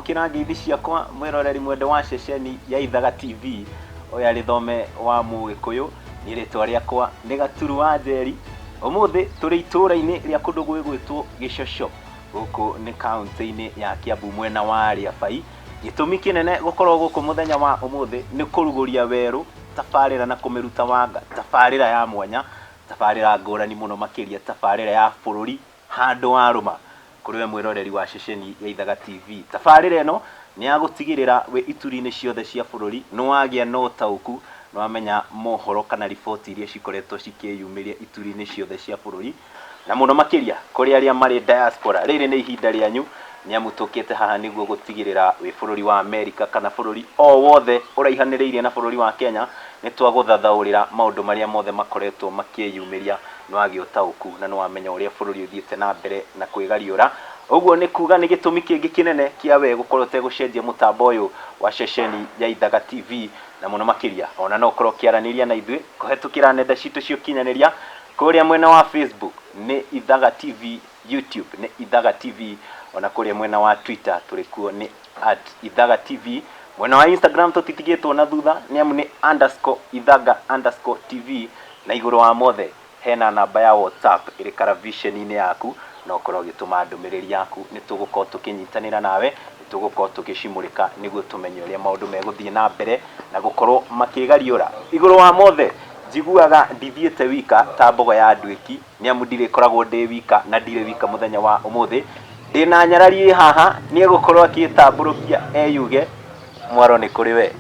Amũkĩra ngeithi ciakwa mwĩroreri mwende wa ceceni ya Ithaga TV, ũyũ arĩ thome wa Mũgĩkũyũ, niĩ rĩtwa rĩakwa nĩ Gaturu wa Njeri. Ũmũthĩ tũrĩ itũũra-inĩ rĩa kũndũ gwĩgwĩtwo Gĩcoco, gũkũ nĩ kaũntĩ-inĩ ya Kiambu mwena wa Rĩabai. Gĩtũmi kĩnene gũkorwo gũkũ mũthenya wa ũmũthĩ nĩ kũrugũria werũ tabarĩra na kũmĩruta wanga, tabarĩra ya mwanya, tabarĩra ngũrani mũno makĩria, tabarĩra ya bũrũri handũ warũma kũrĩ we mwĩroreri wa ceceni ya Ithaga TV. Tabarĩra ĩno nĩ ya gũtigĩrĩra wĩ ituri-inĩ ciothe cia bũrũri nĩ wagĩa na ũtaũku, nĩ wamenya mohoro kana riboti iria cikoretwo cikĩyumĩria ituri-inĩ ciothe cia bũrũri, na mũno makĩria kũrĩ arĩa marĩ diaspora. Rĩrĩ nĩ ihinda rĩanyu nĩ amu tũkĩte haha nĩguo gũtigĩrĩra wĩ bũrũri wa Amerika kana bũrũri o wothe ũraihanĩrĩirie na bũrũri wa Kenya, nĩ twagũthathaũrĩra maũndũ marĩa mothe makoretwo makĩyumĩria nĩwagĩa ũtaũku na nĩwamenya ũrĩa bũrũri ũthiĩte na mbere na kwĩgariũra. Ũguo nĩ kuga nĩ gĩtũmi kĩngĩ kĩnene kĩa we gũkorwo ũtegũcenjia mũtambo ũyũ wa ceceni ya Ithaga TV, na mũno makĩria ona no ũkorwo ũkĩaranĩria na ithuĩ kũhetũkĩra nenda citũ cia ũkinyanĩria kũrĩa mwena wa Facebook nĩ Ithaga TV, YouTube nĩ Ithaga TV, ona kũrĩa mwena wa Twitter tũrĩ kuo nĩ at Ithaga TV, mwena wa Instagram tũtitigĩtwo na thutha nĩ amu nĩ underscore Ithaga underscore TV, Na igũrũ wa mothe, hena namba ya WhatsApp ĩrĩ karaviceni-inĩ yaku, no ũkorwo ũgĩtũma ndũmĩrĩri yaku, nĩ tũgũkorwo tũkĩnyitanĩra nawe, nĩ tũgũkorwo tũgĩcimũrĩka nĩguo tũmenye ũrĩa maũndũ megũthiĩ na mbere na gũkorwo makĩgariũra. Igũrũ wa mothe, njiguaga ndithiĩte wika ta mbogo ya nduĩki, nĩ amu ndirĩkoragwo ndĩ wika na ndirĩ wika mũthenya wa ũmũthĩ, ndĩna nyarari ĩ haha, nĩ egũkorwo akĩĩtambũrũkia eyuge, mwaro nĩ kũrĩ we.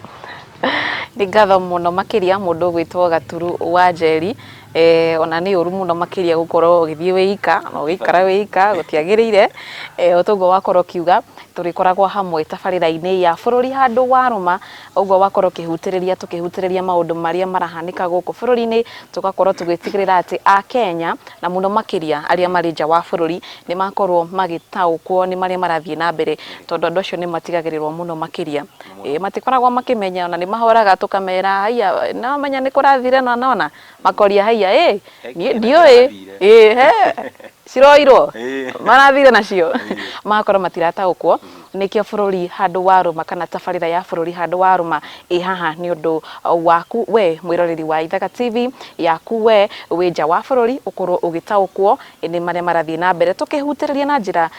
Nĩ ngatho mũno makĩria mũndũ ũgwĩtwo Gaturu wa Njeri, eh, ona nĩ ũru mũno makĩria gũkorwo ũgĩthiĩ wĩ ika na ũgĩikara wĩ ika gũtiagĩrĩire. Eh, o toguo wakorwo ũkiuga tũrĩkoragwo hamwe tabarĩra-inĩ ya bũrũri handũ warũma, ũguo wakorwo ũkĩhutĩrĩria tũkĩhutĩrĩria maũndũ marĩa marahanĩka gũkũ bũrũri-inĩ, tũgakorwo tũgĩtigĩrĩra atĩ Akenya na mũno makĩria arĩa marĩ nja wa bũrũri nĩ makorwo magĩtaũkwo nĩ marĩa marathiĩ na mbere, tondũ andũ acio nĩ matigagĩrĩrwo mũno makĩria. Ĩĩ matikoragwo makĩmenya ona nĩ mahoraga tũkamera haiya nĩ wamenya nĩ kũrathire na nona makoria haiya ĩ niĩ ndiũĩ ĩ he ciroirwo marathire nacio magakorwo matirataũkwo nĩkĩo bũrũri handũ warũma kana tabarĩra ya bũrũri handũ warũma ĩ haha nĩ ũndũ waku we mwĩroreri wa Ithaga TV yaku we wĩ nja wa bũrũri ũkorwo ũgĩtaũkwo nĩ marĩa marathiĩ na mbere tũkĩhutĩrĩria na njĩra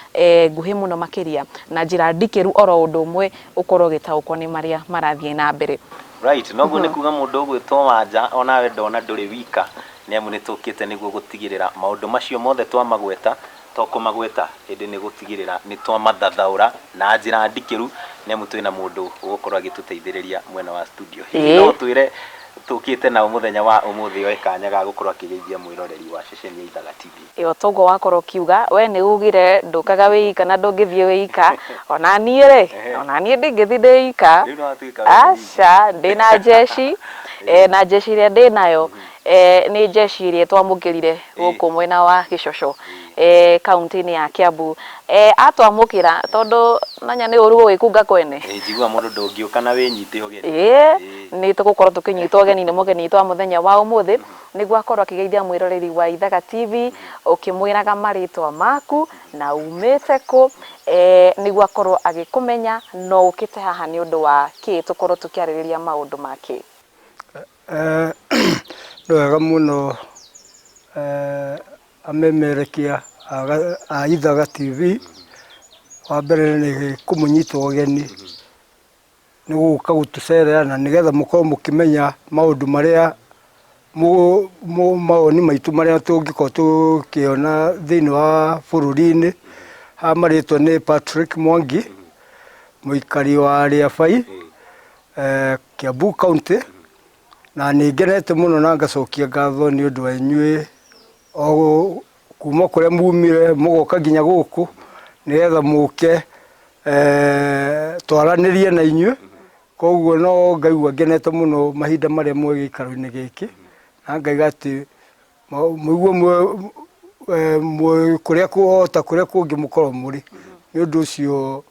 nguhĩ mũno makĩria na njĩra ndikĩru oro ũndũ ũmwe ũkorwo ũgĩtaũkwo nĩ marĩa marathiĩ na mbere. Right, noguo nĩ kuga mũndũ ũgwĩtwo Wanja onawe ndona ndũrĩ wika nĩ amu nĩ tũkĩte nĩguo gũtigĩrĩra maũndũ macio mothe twamagweta to kũmagweta ĩndĩ nĩ gũtigĩrĩra nĩ twamathathaũra na njĩra ndikĩru nĩ amu twĩna mũndũ ũgũkorwo agĩtũteithĩrĩria mwena wa studio. Hihi no ũtwĩre tũkĩte naũ mũthenya wa ũmũthĩ oe kanya ga gũkorwo akĩgeithia mwĩroreri wa ceceni ya Ithaga TV? Ĩ o toguo wakorwo ũkiuga, we nĩ ugire ndũkaga wĩ ika na ndũngĩthiĩ wĩ ika, ona niĩ rĩ, ona niĩ ndingĩthiĩ ndĩ ika, Rĩu nĩwatuĩka we nĩ aca, ndĩna njeci, na njeci ĩrĩa ndĩnayo nĩ njeci ĩrĩa twamũkĩrire gũkũ mwena wa Gĩcoco, kaũntĩ-inĩ ya Kiambu. Atwamũkĩra tondũ manya nĩ ũru gũgĩkunga kwene. Ĩ njiguaga mũndũ ndũngĩũka na wĩnyite ũgeni. Ĩĩ, nĩ tũgũkorwo tũkĩnyitwo ũgeni nĩ mũgeni witũ wa mũthenya wa ũmũthĩ, Nĩguo akorwo akĩgeithia mwĩroreri wa Ithaga TV, ũkĩmwĩraga marĩtwa maku na umĩte kũ, nĩguo akorwo agĩkũmenya na ũkĩte haha nĩ ũndũ wa kĩ, tũkorwo tũkĩarĩrĩria maũndũ ma kĩ. Nĩ wega mũno amemerekia a Ithaga TV, wa mbere nĩ kũmũnyita ũgeni. Nĩ gũka gũtũcerera na nĩgetha mũkorwo mũkĩmenya maũndũ marĩa mawoni maitũ marĩa tũngĩkorwo tũkĩona thĩinĩ wa bũrũri-inĩ. Haha marĩtwa nĩ Patrick Mwangi, mũikari wa Rĩabai, Kiambu County, na nĩ ngenete mũno na ngacokia ngatho nĩ ũndũ wa inyuĩ o kuma kũrĩa mumire mũgoka nginya gũkũ nĩgetha mũke twaranĩrie na inyuĩ. Koguo no ngaigua ngenete mũno mahinda marĩa mwĩ gĩikaro-inĩ gĩkĩ na ngaiga atĩ mũigue mwĩ kũrĩa o ta kũrĩa kũngĩ mũkoragwo mũrĩ. Nĩ ũndũ ũcio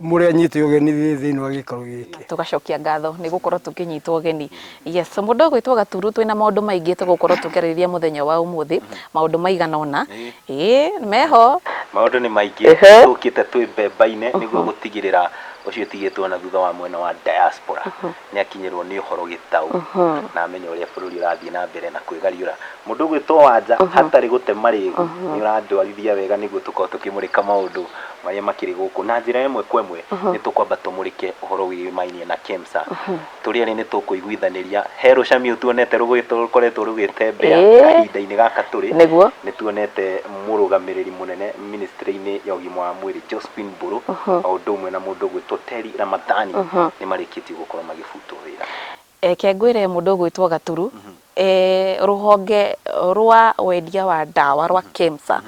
Mũrĩ anyite ũgeni thĩinĩ wa gĩikaro gĩkĩ. Tũgacokia ngatho nĩ gũkorwo tũkĩnyitwo ũgeni. Yes, mũndũ ũgwĩtwo Gaturu, twĩna maũndũ maingĩ tũgũkorwo tũkĩarĩrĩria mũthenya wa ũmũthĩ, maũndũ maigana ũna. Ĩĩ meho. Maũndũ nĩ maingĩ. Tũkĩte twĩ mbemba-inĩ nĩguo gũtigĩrĩra ũcio ũtigĩtwo na thutha wa mwena wa diaspora nĩ akinyĩrwo nĩ ũhoro gĩtaũ na amenye ũrĩa bũrũri ũrathiĩ na mbere na kwĩgariũra. Mũndũ ũgwĩtwo Wanja, hatarĩ gũte marĩgu, nĩ ũrandwarithia wega nĩguo tũkorwo tũkĩmũrĩka maũndũ marĩa makĩrĩ gũkũ na njĩra ĩmwe kwa ĩmwe. Nĩ tũkwamba tũmũrĩke ũhoro wĩmainie na KEMSA. Tũrĩ erĩ nĩ tũkũiguithanĩria he rũcamiũ tuonete rũkoretwo rũgĩtembea kahinda-inĩ gaka tũrĩ. Nĩ tuonete mũrũgamĩrĩri mũnene ministry-inĩ ya ũgima wa mwĩrĩ Josephine Mbũrũ, o ũndũ ũmwe na mũndũ ũgwĩtwo Terry Ramadhani, nĩ marĩkĩtie gũkorwo magĩbutwo wĩra. Reke ngwĩre mũndũ ũgwĩtwo Gaturu, rũhonge rwa wendia wa ndawa rwa KEMSA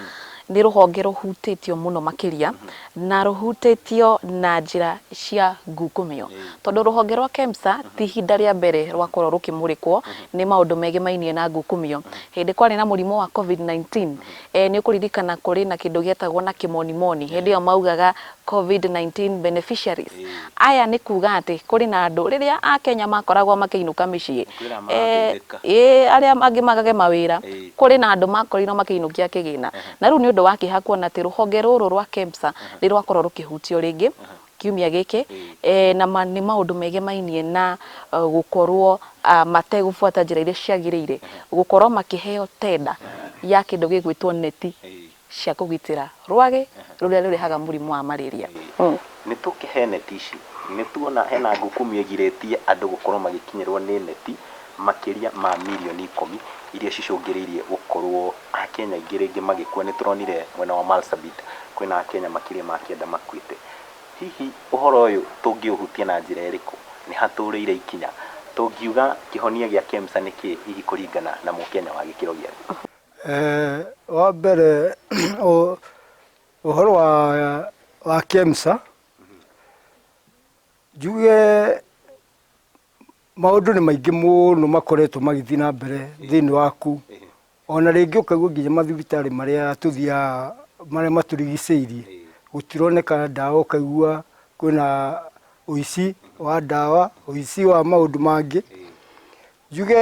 nĩ rũhonge rũhutĩtio mũno makĩria, na rũhutĩtio na njĩra cia ngukumio, tondũ rũhonge rwa KEMSA ti ihinda rĩa mbere rwakorwo rũkĩmũrĩkwo nĩ maũndũ megemainie na ngukumio. Hĩndĩ kwarĩ na mũrimũ wa COVID-19, nĩ ũkũririkana kũrĩ na kĩndũ gĩetagwo na kĩmonimoni, hĩndĩ ĩyo maugaga COVID-19 beneficiaries. Aya nĩ kuga atĩ kũrĩ na andũ rĩrĩa Akenya makoragwo makĩinũka mĩciĩ, Kwĩna marateithĩka. Ĩĩ, arĩa angĩ magage mawĩra, kũrĩ na andũ makorirwo makĩinũkia kĩgĩna. Na rĩu nĩ ũndũ wa kĩeha kuona atĩ rũhonge rũrũ rwa KEMSA nĩ rwakorwo rũkĩhutio rĩngĩ kiumia gĩkĩ, na nĩ maũndũ megemainie na gũkorwo mategũbuata njĩra iria ciagĩrĩire, gũkorwo makĩheo tenda ya kĩndũ gĩgwĩtwo neti cia kũgitĩra rwagĩ rũrĩa rũrehaga mũrimũ wa malaria. Nĩ tũkĩhe neti ici, nĩ tuona hena ngukumio ĩgirĩtie andũ gũkorwo magĩkinyĩrwo nĩ neti makĩria ma mirioni 10, iria cicũngĩrĩirie gũkorwo Akenya aingĩ rĩngĩ magĩkua. Nĩ tũronire mwena wa Marsabit kwĩna Akenya makĩria ma 9 makuĩte. Hihi ũhoro ũyũ tũngĩũhutia na njĩra ĩrĩkũ? Nĩ hatũrĩire ikinya tũngiuga kĩhonia gĩa KEMSA nĩ kĩĩ, hihi kũringana na mũkenya wa gĩkĩro gĩa thĩ? Wa mbere, ũhoro wa KEMSA, njuge maũndũ nĩ maingĩ mũno makoretwo magĩthiĩ na mbere thĩinĩ waku, ona rĩngĩ ũkaigua nginya mathibitarĩ marĩa tũthiaga, marĩa matũrigicĩirie, gũtironeka ndawa, ũkaigua kwĩna ũici wa ndawa, ũici wa maũndũ mangĩ. Njuge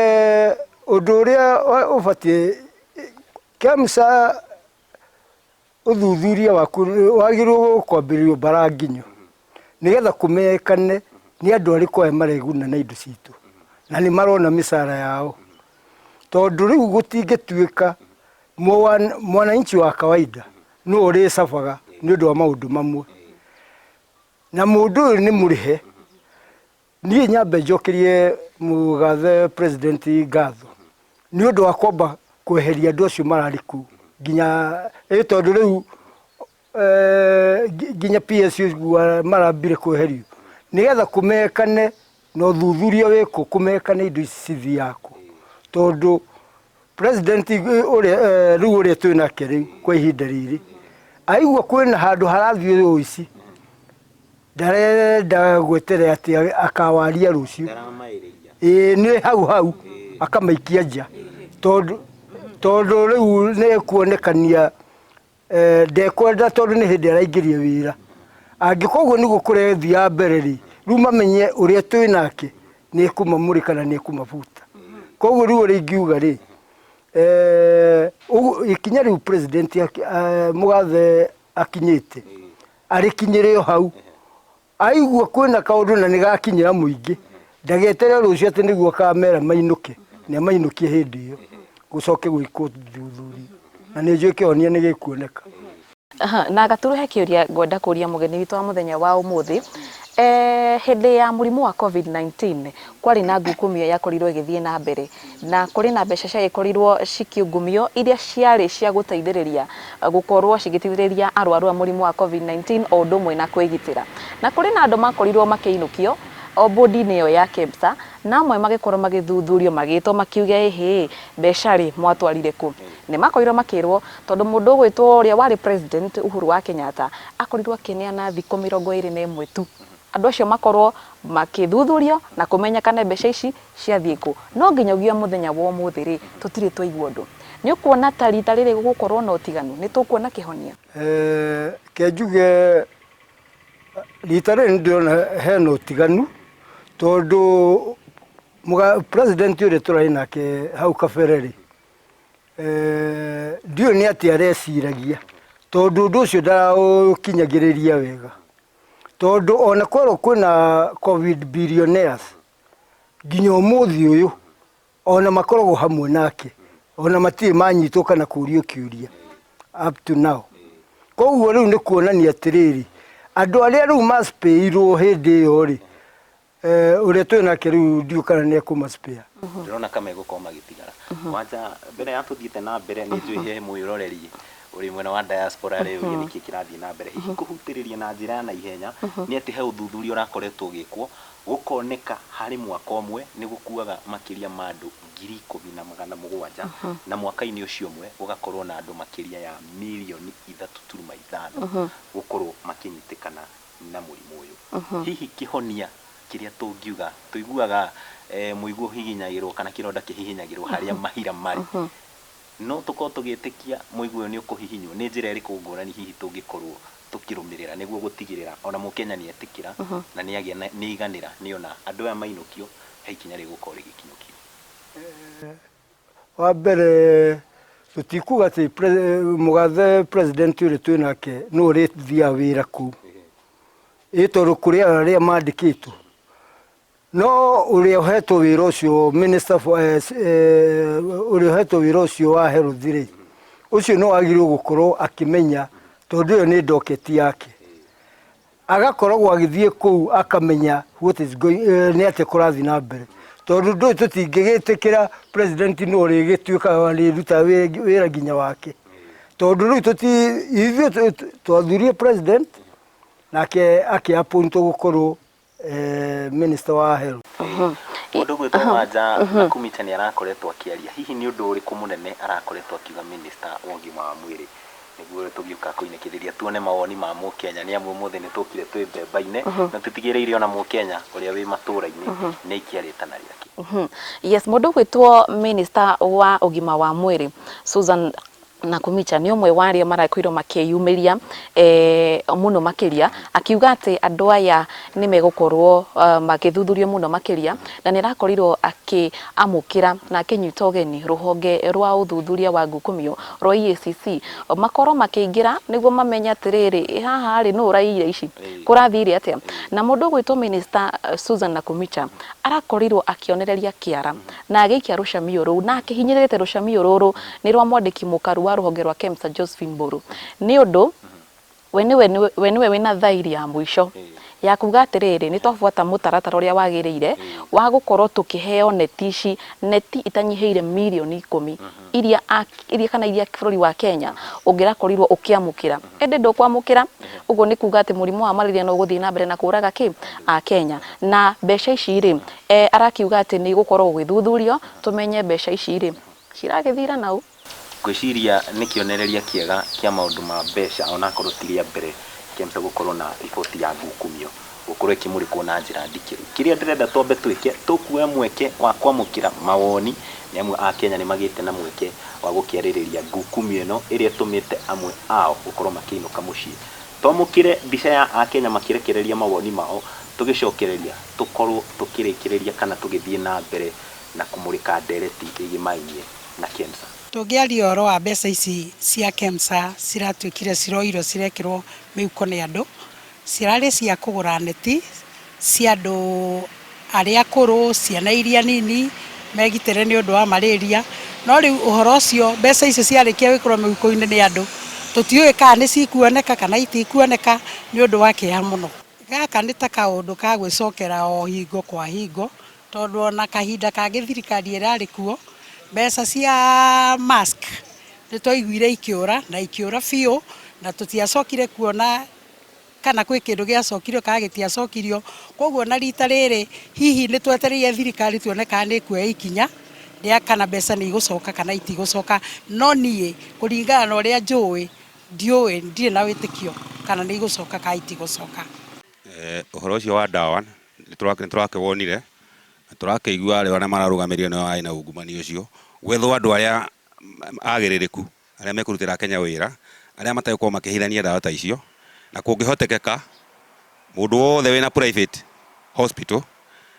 ũndũ ũrĩa ũbatiĩ KEMSA, ũthuthuria waku wagĩrĩirwo kwambĩrĩrio mbara nginyo, nĩgetha kũmenyekane nĩ andũ arĩkũ aya mareguna na indo citũ na nĩ marona mĩcara yao, tondũ rĩu gũtingĩtuĩka mwananchi wa kawaida nĩwe ũrĩcabaga nĩ ũndũ wa maũndũ mamwe, na mũndũ ũyũ nĩ mũrĩhe. Niĩ nyambe njokerie mũgathe president ngatho nĩ ũndũ wa kwamba kweheria andũ acio mararĩ kũu, nginya ĩ tondũ rĩu nginya PS ũguo marambire kweherio nĩgetha kũmenyekane na ũthuthuria wĩkwo, kũmenyekane indo ici cithiaga kũ, tondũ president ũrĩa rĩu ũrĩa twĩ nake rĩu kwa ihinda rĩrĩ, aigua kwĩna handũ harathiĩ ũici, ndarenda gweterera atĩ akawaria rũciũ, ĩĩ nĩ hau hau akamaikia nja, tondũ rĩu nĩ kuonekania ndekwenda, tondũ nĩ hĩndĩ araingĩria wĩra. Angĩkorwo ũguo nĩguo kũrethiaga mbere rĩ, rĩu mamenye ũrĩa twĩ nake nĩ ekũmamũrĩka na nĩ ekũmabuta. Koguo rĩu ũrĩa ingiuga rĩ, ikinya rĩu president mũgathe akinyĩte, arĩkinyĩre o hau aigua kwĩna kaũndũ na nĩgakinyĩra mũingĩ, ndageterere rũciũ atĩ nĩguo akamera mainũke, nĩ amainũkie hĩndĩ ĩyo gũcoke gwĩkwo ũthuthuria, na nĩ njũĩ kĩhonia nĩ gĩkuoneka. Na Gaturu, he kĩũria ngwenda kũria mũgeni witũ wa mũthenya wa ũmũthĩ. Hĩndĩ ya mũrimũ wa COVID-19 kwarĩ na ngukumio yakorirwo ĩgĩthiĩ na mbere, na kũrĩ na mbeca ciagĩkorirwo cikiungumio iria ciarĩ cia gũteithĩrĩria gũkorwo cigĩteithĩrĩria arwaru a mũrimũ wa COVID-19 o ũndũ ũmwe na kwĩgitĩra, na kũrĩ na andũ makorirwo makĩinũkio o bodi-inĩ ĩyo ya KEMSA, na amwe magĩkorwo magĩthuthurio, magĩtwo makiuge, ĩhĩ, mbeca rĩ mwatwarire kũ? Nĩ makorirwo makĩrwo tondũ mũndũ ũgwĩtwo ũrĩa warĩ president Uhuru wa Kenyatta akorirwo akĩneana thikũ 21 tu andũ acio makorwo makĩthuthurio na kũmenyekane mbeca ici ciathiĩ kũ. No nginyagia mũthenya wa ũmũthĩ rĩ, tũtirĩ twaigua ũndũ. Nĩ ũkuona ta rita rĩrĩ gũgũkorwo na ũtiganu? Nĩ tũkuona kĩhonia? Ke njuge. Rita rĩrĩ nĩndĩrona hena ũtiganu tondũ president ũrĩa tũrarĩ nake hau kabere rĩ, ndiũĩ nĩ atĩa areciragia tondũ ũndũ ũcio ndaraũkinyagĩrĩria wega, tondũ ona kwerwo kwĩna Covid billionaires nginya ũmũthĩ ũyũ ona makoragwo hamwe nake, ona matirĩ manyitwo kana kũrio kĩũria up to now. Koguo rĩu nĩ kuonania atĩrĩrĩ, andũ arĩa rĩu maspĩirwo hĩndĩ ĩyo rĩ, ũrĩa twĩ nake rĩu ndiũĩ kana nĩ ekũmaspare. Ndĩrona kama egũkorwo magĩtigara wanja. Mbere ya tũthiĩte na mbere, nĩ njũĩ he mwĩroreri ũrĩ mwena wa diaspora rĩũria nĩkĩ kĩrathiĩ na mbere. Hihi kũhutĩrĩria na njĩra ya naihenya nĩ atĩ he ũthuthuria ũrakoretwo ũgĩkwo, gũkoneka harĩ mwaka ũmwe nĩ gũkuaga makĩria ma andũ 17,700, na mwaka-inĩ ũcio ũmwe gũgakorwo na andũ makĩria ya mirioni 3.5 gũkorwo makĩnyitĩkana na mũrimũ ũyũ. Hihi kĩhonia kĩrĩa tũngiuga, tũiguaga mũigua ũhihinyagĩrwo kana kĩronda kĩhihinyagĩrwo harĩa mahira marĩ, no tũkorwo tũgĩtĩkia mũigua ũyũ nĩ ũkũhihinywo nĩ njĩra ĩrĩkũ ngũrani hihi tũngĩkorwo tũkĩrũmĩrĩra nĩguo gũtigĩrĩra ona mũkenya nĩ etĩkĩra na nĩ agĩa nĩ aiganĩra nĩona andũ aya mainũkio he ikinya rĩgũkorwo rĩgĩkinyũkio? Wa mbere, tũtikuga atĩ mũgathe president ũrĩa twĩ nake nĩ ũrĩthiaga wĩra kũu, ĩ tondũ kũrĩ arĩa mandĩkĩtwo, no ũrĩa ũhetwo wĩra ũcio, minister for ũrĩa ũhetwo wĩra ũcio wa health rĩ, ũcio no agĩrĩirwo gũkorwo akĩmenya, tondũ ĩyo nĩ docket yake, agakoragwo agĩthiĩ kũu akamenya what is going, nĩ atĩa kũrathiĩ na mbere, tondũ ndũĩ tũtingĩgĩtĩkĩra president no ũrĩgĩtuĩka arĩruta wĩra nginya wake, tondũ rĩu tũti ithuĩ twathurie president nake akĩ-appointwo gũkorwo minister wa health. Mũndũ gwĩtwo Wanja Nakhumicha nĩ arakoretwo akĩaria. Hihi nĩ ũndũ ũrĩkũ mũnene arakoretwo akiuga minister wa ũgima wa mwĩrĩ, nĩguo tũgĩũka kũinĩkĩrĩria tuone mawoni ma mũkenya? Nĩ amu ũmũthĩ nĩ tũkire twĩ mbemba-inĩ na tũtigĩrĩire ona mũkenya ũrĩa wĩ matũra-inĩ nĩ aikia rĩtana rĩake. Yes, mũndũ gwĩtwo minister wa ũgima wa mwĩrĩ Susan Nakhumicha nĩ ũmwe wa arĩa marakorirwo makĩyumĩria mũno makĩria, akiuga atĩ andũ aya nĩ megũkorwo magĩthuthurio mũno makĩria, na nĩ arakorirwo akĩamũkĩra na akĩnyita ũgeni rũhonge rwa ũthuthuria wa ngukumio rwa EACC makorwo makĩingĩra nĩguo mamenye atĩrĩrĩ, ĩ haha rĩ, nũ ũraiyire ici, kũrathire atĩa. Na mũndũ ũgwĩtwo minister Susan Nakhumicha arakorirwo akĩonereria kĩara na agĩikia rũcamio rũu na akĩhinyĩrĩrĩte rũcamio rũrũ nĩ rwa mwandĩki mũkaru wa rũhonge rwa KEMSA Josephine Mburu, nĩ ũndũ we nĩwe wĩna thairi ya mũico ya kuga atĩrĩrĩ, nĩ twabuata mũtaratara ũrĩa wagĩrĩire wa gũkorwo tũkĩheo neti ici, neti itanyihĩire mirioni 10 iria kana iria bũrũri wa Kenya ũngĩrakorirwo ũkĩamũkĩra, ĩndĩ ndũkwamũkĩra. Ũguo nĩ kuga atĩ mũrimũ wa malaria no ũgũthiĩ na mbere na kũraga kĩ a Kenya. Na mbeca ici rĩ, arakiuga atĩ nĩ igũkorwo gũgĩthuthurio tũmenye mbeca ici rĩ ciragĩthira nau. Ngwĩciria nĩ kĩonereria kĩega kĩa maũndũ ma mbeca, onakorwo ti rĩa mbere KEMSA gũkorwo na riboti ya ngukumio gũkorwo ĩkĩmũrĩkwo na njĩra ndikĩru. Kĩrĩa ndĩrenda twambe twĩke, tũkuoya mweke wa kwamũkĩra mawoni, nĩ amwe a Kenya nĩ magĩte na mweke wa gũkĩarĩrĩria ngukumio ĩno ĩrĩa ĩtũmĩte amwe ao gũkorwo makĩinũka mũciĩ. Twamũkĩre mbica ya akenya makĩrekereria mawoni mao, tũgĩcokereria tũkorwo tũkĩrĩkĩrĩria kana tũgĩthiĩ na mbere na kũmũrĩka ndereti ĩgĩmainie na KEMSA. Tũngĩaria ũhoro wa mbeca ici cia KEMSA ciratuĩkire ciroirwo cirekĩrwo mĩhuko nĩ andũ, cirarĩ cia kũgũra neti cia andũ arĩa akũrũ, ciana iria nini megitĩre nĩ ũndũ wa malaria. No rĩu ũhoro ũcio, mbeca icio ciarĩkia gwĩkĩrwo mĩhuko-inĩ nĩ andũ, tũtiũĩ kana nĩ cikuoneka kana itikuoneka, nĩ ũndũ wa kĩeha mũno. Gaka nĩ ta kaũndũ ka gwĩcokera o hingo kwa hingo, tondũ ona kahinda kangĩ thirikari ĩrarĩ kuo, mbeca cia mask nĩ twaiguire ikĩũra na ikĩũra biũ, na tũtiacokire kuona kana gwĩ kĩndũ gĩacokirio kana gĩtiacokirio. Koguo na rita rĩrĩ hihi nĩ twetereire thirikari tuone kana nĩ ĩkuoya ikinya rĩa kana mbeca nĩ igũcoka kana itigũcoka. No niĩ kũringana na ũrĩa njũĩ, ndiũĩ, ndirĩ na wĩtĩkio kana nĩ igũcoka kana itigũcoka. Ũhoro ũcio wa ndawa nĩ tũrakĩwonire na tũrakĩigua arĩa mararũgamĩrĩire nĩo marĩ na ungumania ũcio, gwethwo andũ arĩa agĩrĩrĩku, arĩa mekũrutĩra Kenya wĩra, arĩa mategũkorwo makĩhithania ndawa ta icio, na kũngĩhotekeka Mũndũ wothe wĩna private hospital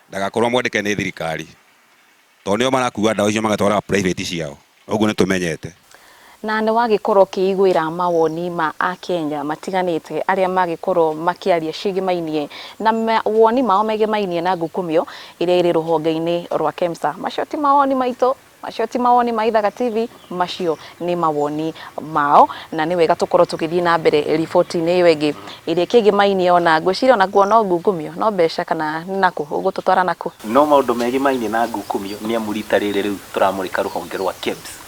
ndagakorwo mwandĩke nĩ thirikari tondũ nĩo marakua ndawa icio magatwara private ciao. Ũguo nĩ tũmenyete. Na nĩ wagĩkorwo ũkĩiguĩra mawoni ma Akenya matiganĩte arĩa magĩkorwo makĩaria ciĩgĩmainie na mawoni mao megĩmainie na ngukumio ĩrĩa ĩrĩ rũhonge-inĩ rwa KEMSA. Macio ti mawoni maitũ, macio ti mawoni ma Ithaga TV, macio nĩ mawoni mao, na nĩ wega tũkorwo tũgĩthiĩ na mbere riboti-inĩ ĩyo ĩngĩ ĩrĩa ĩkĩgĩmainie ona ngwĩciria onakuo no ngukumio, no mbeca kana nakũ, ũgũtũtwara nakũ? No maũndũ megĩmainie na ngukumio nĩ amu rita rĩrĩ rĩu tũramũrĩka rũhonge rwa KEBS.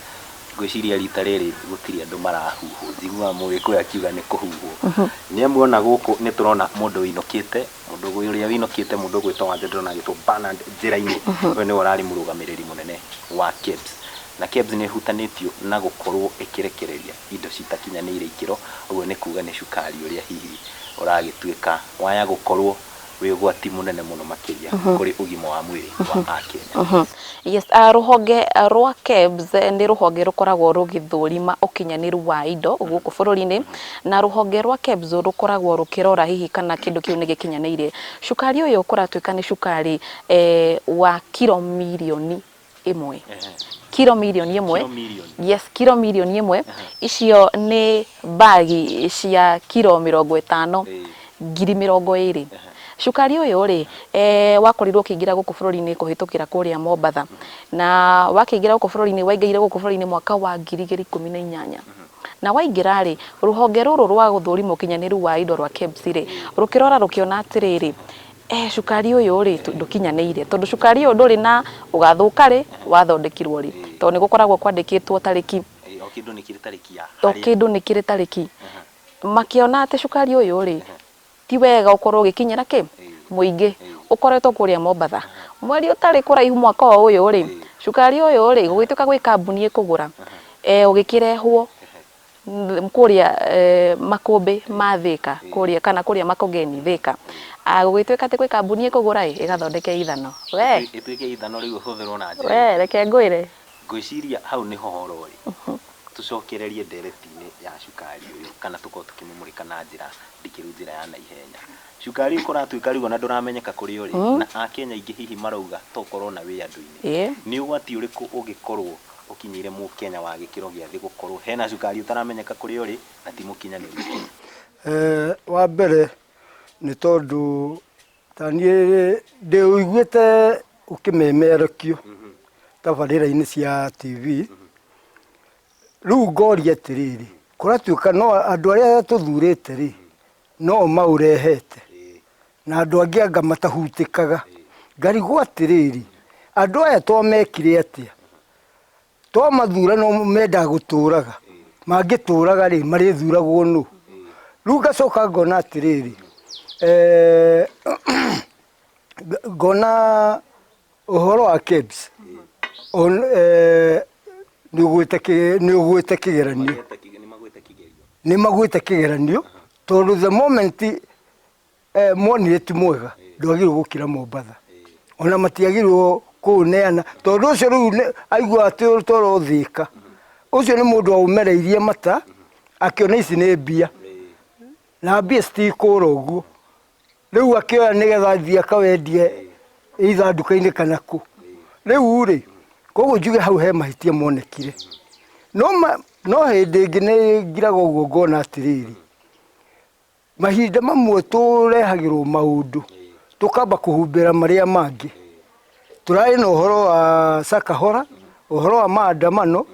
Ngwĩciria rita rĩrĩ gũtirĩ andũ marahuhwo, njiguaga mũgĩkũyũ akiuga nĩ kũhuhwo. Nĩ amu ona gũkũ nĩ tũrona mũndũ ũinũkĩte, mũndũ ũrĩa ũinũkĩte mũndũ ũgwĩtwo Wanja ndĩrona agĩtwo Bernard Njĩra-inĩ, ũyũ nĩwe ũrarĩ mũrũgamĩrĩri mũnene wa KEBS. Na KEBS nĩ ĩhutanĩtio na gũkorwo ĩkĩrekereria indo citakinyanĩire ikĩro, ũguo nĩ kuga nĩ cukari ũrĩa hihi ũragĩtuĩka waya gũkorwo wĩ ũgwati mũnene mũno makĩria kũrĩ ũgima wa mwĩrĩ wa Akenya. Yes, rũhonge rwa KEBS nĩ rũhonge rũkoragwo rũgĩthũrima ũkinyanĩru wa indo gũkũ bũrũri-inĩ, na rũhonge rwa KEBS rũkoragwo rũkĩrora hihi kana kĩndũ kĩu nĩ gĩkinyanĩire. Cukari ũyũ kũratuĩka nĩ cukari wa kiro mirioni ĩmwe. Kiro mirioni ĩmwe. Kiro mirioni. Yes, kiro mirioni ĩmwe. Icio nĩ mbagi cia kiro 50 20,000. Cukari ũyũ rĩ, wakorirwo ũkĩingĩra gũkũ bũrũri-inĩ kũhĩtũkĩra kũrĩa Mombatha. Na wakĩingĩra gũkũ bũrũri-inĩ, waingĩrire gũkũ bũrũri-inĩ mwaka wa 2018. Na waingĩra rĩ, rũhonge rũrũ rwa gũthũrima ũkinyanĩru wa indo rwa KEBS rĩ, rũkĩrora rũkĩona atĩrĩrĩ, cukari ũyũ rĩ, ndũkinyanĩire. Tondũ cukari ũyũ ndũrĩ na ũgathũka rĩ, wathondekirwo rĩ. Tondũ nĩ gũkoragwo kwandĩkĩtwo tarĩki. O kĩndũ nĩ kĩrĩ tarĩki ya O kĩndũ nĩ kĩrĩ tarĩki. Makĩona atĩ cukari ũyũ rĩ, ti wega ũkorwo ũgĩkinyĩra kĩ? Mũingĩ. Ũkoretwo kũrĩa Mombatha. Mweri ũtarĩ kũraihu mwaka o ũyũ rĩ, cukari ũyũ rĩ, gũgĩtuĩka gwĩ kambuni ĩkũgũra, ũgĩkĩrehwo kũrĩa makũmbĩ ma Thika, kũrĩa kana kũrĩa Makongeni Thika. Gũgĩtuĩka atĩ gwĩ kambuni ĩkũgũra ĩ, ĩgathondeke ithano. We! Ĩtuĩke ithano rĩu ĩhũthĩrwo na njĩra We, reke ngwĩre. Ngwĩciria hau nĩho horo ũrĩ. Tũcokererie ndereti-inĩ ya cukari ũyũ kana tũkorwo tũkĩmũmũrĩka na njĩra ndikĩru njĩra ya naihenya. Cukari ũyũ kũratuĩka rĩu ona ndũramenyeka kũrĩa ũrĩ, na Akenya aingĩ hihi marauga tokorwo na wĩ andũ-inĩ. Nĩ ũgwati ũrĩkũ ũngĩkorwo ũkinyĩire mũkenya wa gĩkĩro gĩa thĩ gũkorwo hena cukari ũtaramenyeka kũrĩa ũrĩ na ti mũkinyanĩru? Wa mbere nĩ tondũ ta niĩ ndĩũiguĩte ũkĩmemerekio tabarĩra-inĩ cia TV. Rĩu ngoria atĩrĩrĩ, kũratuĩka no andũ arĩa tũthurĩte rĩ, no maũrehete na andũ angĩ anga matahutĩkaga. Ngarigwo atĩrĩrĩ, andũ aya twamekire atĩa? Twamathura no mendaga gũtũraga, mangĩtũraga rĩ, marĩthuragwo nũ? Rĩu ngacoka ngona atĩrĩrĩ, ngona ũhoro wa KEBS, nĩ ũgwĩte kĩgeranio. Nĩ magwĩte kĩgeranio, tondũ the moment monire ti mwega, ndwagĩrĩirwo gũkĩra Mombatha. Ona matiagĩrĩirwo kũũneana, tondũ ũcio rĩu aigua atĩ toro Thika. Ũcio nĩ mũndũ waũmereirie mata, akĩona ici nĩ mbia. Na mbia citikũra ũguo. Rĩu akĩoya nĩgetha athiĩ akawendie either nduka-inĩ kana kũ. Rĩu rĩ, koguo njuge hau he mahĩtia monekire. No hĩndĩ ĩngĩ nĩ ngiraga ũguo ngona atĩrĩrĩ, mahinda mamwe tũrehagĩrwo maũndũ, tũkamba kũhumbĩra marĩa mangĩ. Tũrarĩ na ũhoro wa Sakahora, ũhoro wa maandamano,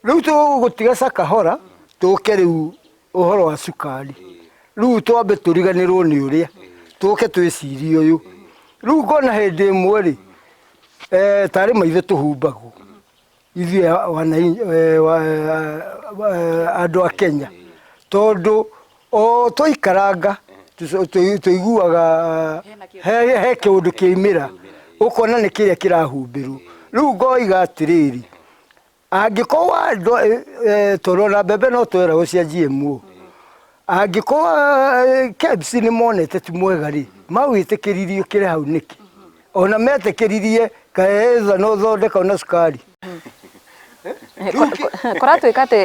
rĩu tũgũtiga Sakahora, tũke rĩu ũhoro wa cukari. Rĩu twambe tũriganĩrwo nĩ ũrĩa, tũke twĩcirie ũyũ. Rĩu ngona hĩndĩ ĩmwe rĩ, tarĩ maitho tũhumbagwo ithuĩ andũ a Kenya, tondũ o twaikaranga tũiguaga he kĩũndũ kĩaumĩra, ũkona nĩ kĩrĩa kĩrahumbĩrwo. Rĩu ngoiga atĩrĩrĩ, angĩkorwo andũ tondũ ona mbembe no tweragwo cia GMO, angĩkorwo KEBS nĩ monete ti mwega rĩ, mawĩtĩkĩririe ũkĩre hau nĩkĩ? Ona metĩkĩririe kaĩ no ũthondeka na cukari. Kũratuĩka atĩ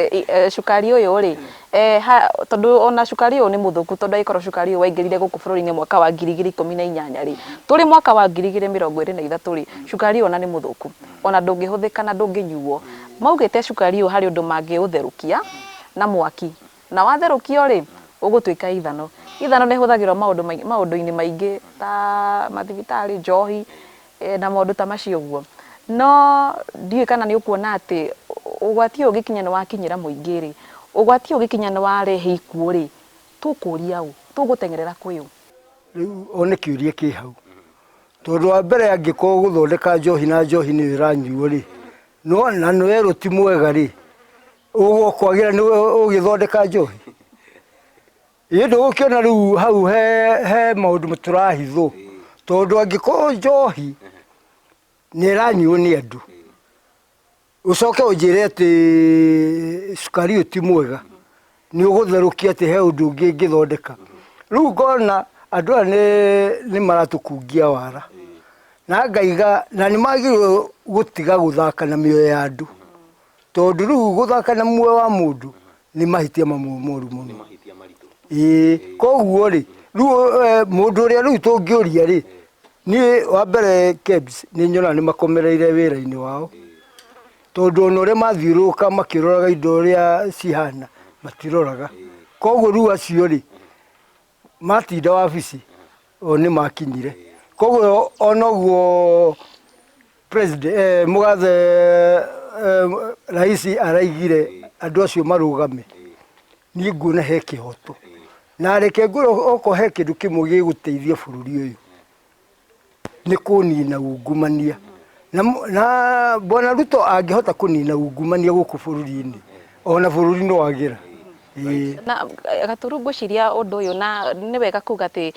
cukari ũyũ rĩ, Tondũ ona cukari ũyũ nĩ mũthũku, tondũ angĩkorwo cukari ũyũ waingĩrire gũkũ bũrũri-inĩ mwaka wa 2018 rĩ, tũrĩ mwaka wa 2023 rĩ, cukari ũyũ ona nĩ mũthũku, ona ndũngĩhũthĩka na ndũngĩnyuo. Maugĩte cukari ũyũ harĩ ũndũ mangĩũtherũkia na mwaki, na watherũkio rĩ, ũgũtuĩka ithano. Ithano nĩ ĩhũthagĩrwo maũndũ-inĩ maingĩ ta mathibitarĩ, njohi na maũndũ ta macio ũguo. No ndiũĩ kana nĩ ũkuona atĩ ũgwati ũyũ ũngĩkinya nĩ wakinyĩra mũingĩ rĩ, ũgwati ũyũ ũngĩkinya nĩ warehe ikuũ rĩ, tũkũria ũ? Tũgũteng'erera kwĩ ũ? Rĩu one kĩũria kĩ hau, tondũ wa mbere angĩkorwo gũthondeka njohi na njohi nĩyo ĩranyuo rĩ, no na nĩ werwo ti mwega rĩ, ũgũkwagĩra nĩ ũgĩthondeka njohi? Ĩ ndũgũkĩona rĩu hau he he maũndũ tũrahithwo, tondũ angĩkorwo njohi nĩ ĩranyuo nĩ andũ, ũcoke ũnjĩre atĩ cukari ũyũ ti mwega, nĩ ũgũtherũkia atĩ he ũndũ ũngĩ ĩngĩthondeka. Rĩu ngona andũ aya nĩ maratũkungia wara, na ngaiga na nĩ magĩrĩirwo gũtiga gũthaka na mĩoyo ya andũ, tondũ rĩu gũthaka na muoyo wa mũndũ nĩ mahĩtia mamwe moru mũno. Ĩĩ, koguo rĩ, rĩu mũndũ ũrĩa rĩu tũngĩũria rĩ, niĩ wa mbere KEBS nĩ nyonaga nĩ makomereire wĩra-inĩ wao, tondũ ona ũrĩa mathiũrũrũka makĩroraga indo ũrĩa cihana matiroraga. Koguo rĩu acio rĩ, matinda wabici o nĩ makinyire. Koguo ona ũguo president mũgathe raisi araigire andũ acio marũgame, niĩ nguona he kĩhoto. Na reke ngwĩre okorwo he kĩndũ kĩmwe gĩgũteithia bũrũri ũyũ nĩ kũnina ungumania. Na Bwana Ruto angĩhota kũnina ungumania gũkũ bũrũri-inĩ, ona bũrũri nĩ wagĩra. Na Gaturu, ngwĩciria ũndũ ũyũ na nĩ wega kuga atĩ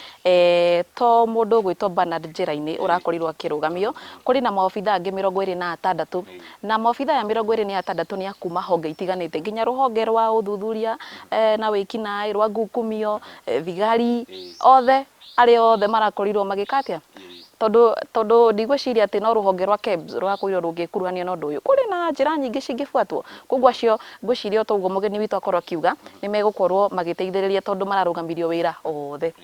to mũndũ ũgwĩtwo Bernard Njĩra-inĩ ũrakorirwo akĩrũgamio, kũrĩ na maobitha angĩ 26, na maobitha aya 26 nĩ a kuma honge itiganĩte, nginya rũhonge rwa ũthuthuria na wĩkinaĩ, rwa ngukumio, thigari, othe arĩa othe marakorirwo magĩka atĩa, tondũ ndigwĩciria atĩ no rũhonge rwa KEBS rũrakorirwo rũgĩkuruhanio na ũndũ ũyũ. Kũrĩ na njĩra nyingĩ cingĩbuatwo, koguo acio ngwĩciria o ta ũguo mũgeni witũ akorwo akiuga nĩ megũkorwo magĩteithĩrĩria tondũ mararũgamirio wĩra othe.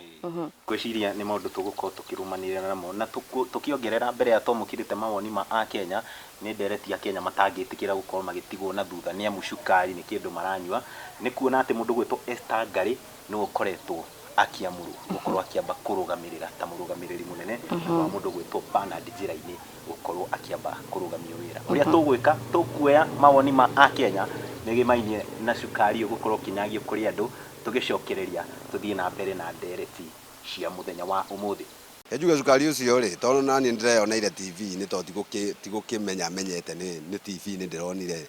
Ngwĩciria nĩ maũndũ tũgũkorwo tũkĩrũmanĩrĩra namo na tũkĩongerera mbere ya twamũkĩrĩte mawoni ma Akenya, nĩ ndereti a Kenya matangĩtĩkĩra gũkorwo magĩtigwo na thutha nĩ amu cukari nĩ kĩndũ maranyua. Nĩ kuona atĩ mũndũ ũgwĩtwo Esther Ngarĩ nĩwe ũkoretwo akĩamũrwo gũkorwo akĩamba kũrũgamĩrĩra ta mũrũgamĩrĩri mũnene wa mũndũ ũgwĩtwo Bernard Njĩra-inĩ gũkorwo akĩamba kũrũgamio wĩra. Ũrĩa tũgwĩka, tũkuoya mawoni ma Akenya megemainie na cukari ũyũ gũkorwo ũkĩnyagio kũrĩ andũ, tũgĩcokereria tũthiĩ na mbere na ndereti cia mũthenya wa ũmũthĩ. Njuge cukari ũcio rĩ, tondũ naniĩ nĩndĩreyoneire TV-inĩ tondũ tigũkĩmenya menyete nĩ TV-inĩ ndĩronire.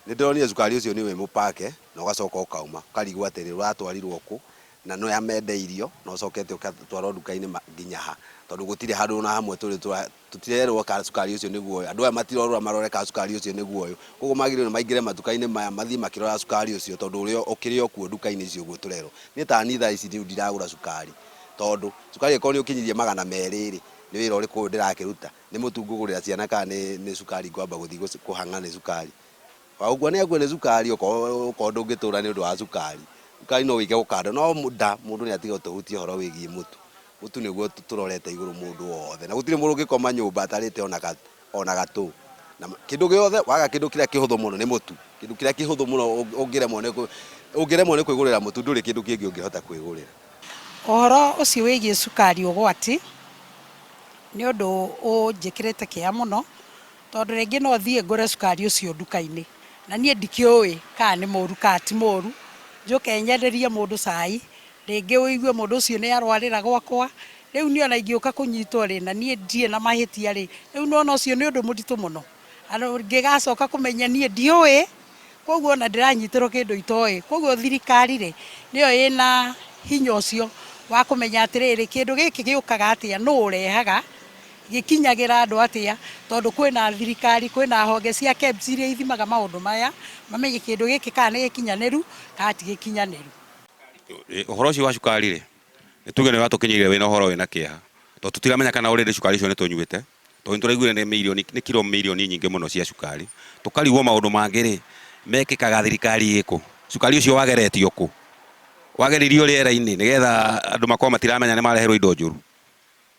Nĩ ndĩronire cukari ũcio nĩ wĩ mũpake na ũgacoka ũkauma, ũkarigwo atĩrĩ ũratwarirwo kũ na nĩ amendeirio na ũcokete ũgatwarwo nduka-inĩ nginya ha, tondũ gũtirĩ handũ ona hamwe tũrĩ tũtirerwo kana cukari ũcio nĩguo ũyũ, andũ aya matirorora marore kana cukari ũcio nĩguo ũyũ, koguo magĩrĩirwo nĩ maingĩre matuka-inĩ maya mathiĩ makĩroraga cukari ũcio tondũ ũrĩa ũkĩrĩ o kuo nduka-inĩ icio ũguo tũrerwo. Niĩ ta niĩ thaa ici rĩu ndiragũra cukari, tondũ cukari angĩkorwo nĩ ũkinyirie 200 rĩ, nĩ wĩra ũrĩkũ ũyũ ndĩrakĩruta? Nĩ mũtu ngũgũrĩra ciana kana nĩ cukari ngwamba gũthiĩ kũhang'a nĩ cukari? Wa gũkua nĩ akue nĩ cukari okorwo ndũngĩtũra nĩ ũndũ wa cukari. Cukari no wĩike gũkanda no nda mũndũ nĩ atige gũtũhutia ũhoro wĩgiĩ mũtu. Mũtu nĩguo tũrorete igũrũ mũndũ wothe na gũtirĩ mũndũ ũngĩkoma nyũmba atarĩte ona gatũ. Na kĩndũ gĩothe waga kĩndũ kĩrĩa kĩhũthũ mũno nĩ mũtu. Kĩndũ kĩrĩa kĩhũthũ mũno ũngĩremwo nĩ kwĩgũrĩra mũtu ndũrĩ kĩndũ kĩngĩ ũngĩhota kwĩgũrĩra. Ũhoro ũcio wĩgiĩ cukari ũgwati nĩ ũndũ ũnjĩkĩrĩte kĩeha mũno, tondũ rĩngĩ no thiĩ ngũre cukari ũcio nduka-inĩ na niĩ ndikĩũĩ kana nĩ mũru kana ti mũru, njũke nyenderie mũndũ cai, rĩngĩ ũigue mũndũ ũcio nĩ arwarĩra gwakwa, rĩu niĩ ona ingĩũka kũnyitwo rĩ, na niĩ ndirĩ na mahĩtia rĩ, rĩu nĩwona ũcio nĩ ũndũ mũritũ mũno, ngĩgacoka kũmenya niĩ ndiũĩ, koguo ona ndĩranyitĩrwo kĩndũ itoĩ, koguo thirikari rĩ, nĩyo ĩna hinya ũcio wa kũmenya atĩrĩrĩ, kĩndũ gĩkĩ gĩũkaga atĩa, nũ ũrehaga, gĩkinyagĩra andũ atĩa, tondũ kwĩna thirikari, kwĩna honge cia KEBS iria ithimaga maũndũ maya, mamenye kĩndũ gĩkĩ kana nĩ gĩkinyanĩru kana ti gĩkinyanĩru. Ũhoro ũcio wa cukari rĩ, nĩ tuge nĩ ũratũkinyĩire wĩna ũhoro wĩna kĩeha, tondũ tũtiramenya kana already cukari ũcio nĩ tũnyuĩte, tondũ nĩ tũraiguire nĩ mirioni, nĩ kiro mirioni nyingĩ mũno cia cukari, tũkarigwo maũndũ mangĩ rĩ, mekĩkaga thirikari ĩkũ? Cukari ũcio wageretio kũ? Wageririo rĩera-inĩ nĩgetha andũ makorwo matiramenya nĩ mareherwo indo njũru?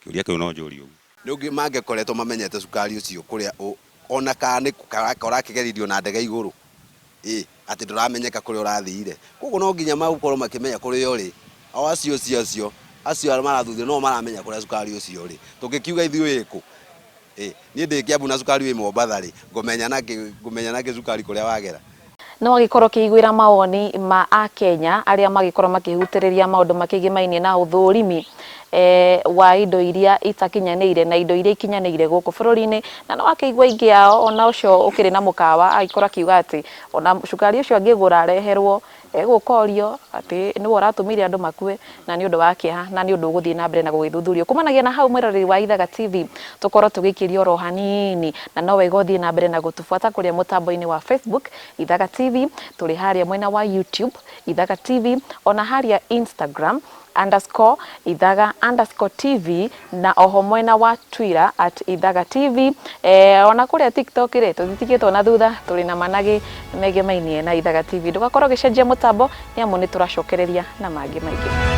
Kĩũria kĩu no njũrie ũguo. Nĩ ũngĩ mangĩkoretwo mamenyete cukari ũcio kũrĩa ona kana nĩ ũrakĩgeririo na ndege igũrũ ĩ atĩ ndũramenyeka kũrĩa ũrathire. Koguo no nginya makorwo makĩmenya kũrĩa ũrĩ. O acio acio acio acio marathuthia no maramenya kũrĩa cukari ũcio ũrĩ. Tũngĩkiuga ithuĩ wĩ kũ? Ĩ niĩ ndĩ Kiambu na cukari wĩ Mombatha rĩ, ngũmenya nakĩ ngũmenya nakĩ cukari kũrĩa wagera? Nĩ wagĩkorwo ũkĩiguĩra mawoni ma akenya arĩa magĩkorwo makĩhutĩrĩria maũndũ makĩgĩmainie na ũthũrimi wa indo iria itakinyanĩire na indo iria ikinyanĩire gũkũ bũrũri-inĩ. Na nĩ wakĩigua aingĩ ao, ona ũcio ũkĩrĩ na mũkawa agĩkorwo akiuga atĩ ona cukari ũcio angĩgũra areherwo egũka orio atĩ nĩwe ũratũmire andũ makue, na nĩ ũndũ wa kĩeha na nĩ ũndũ ũgũthiĩ na mbere na gũgĩthuthurio. Kumanagia na hau mwĩroreri wa Ithaga TV, tũkorwo tũgĩikĩria oro hanini, na no wega ũthiĩ na mbere na gũtũbuata kũrĩa mũtambo-inĩ wa Facebook Ithaga TV, tũrĩ harĩa mwena wa YouTube Ithaga TV, ona harĩa Instagram underscore Ithaga underscore TV, na oho mwena wa Twitter at Ithaga TV, ona kũrĩa TikTok rĩ tũtitigĩtwo na thutha, tũrĩ na managĩ megemainie na Ithaga TV. Ndũgakorwo ũgĩcenjia mũtambo nĩ amu nĩ tũracokereria na mangĩ maingĩ.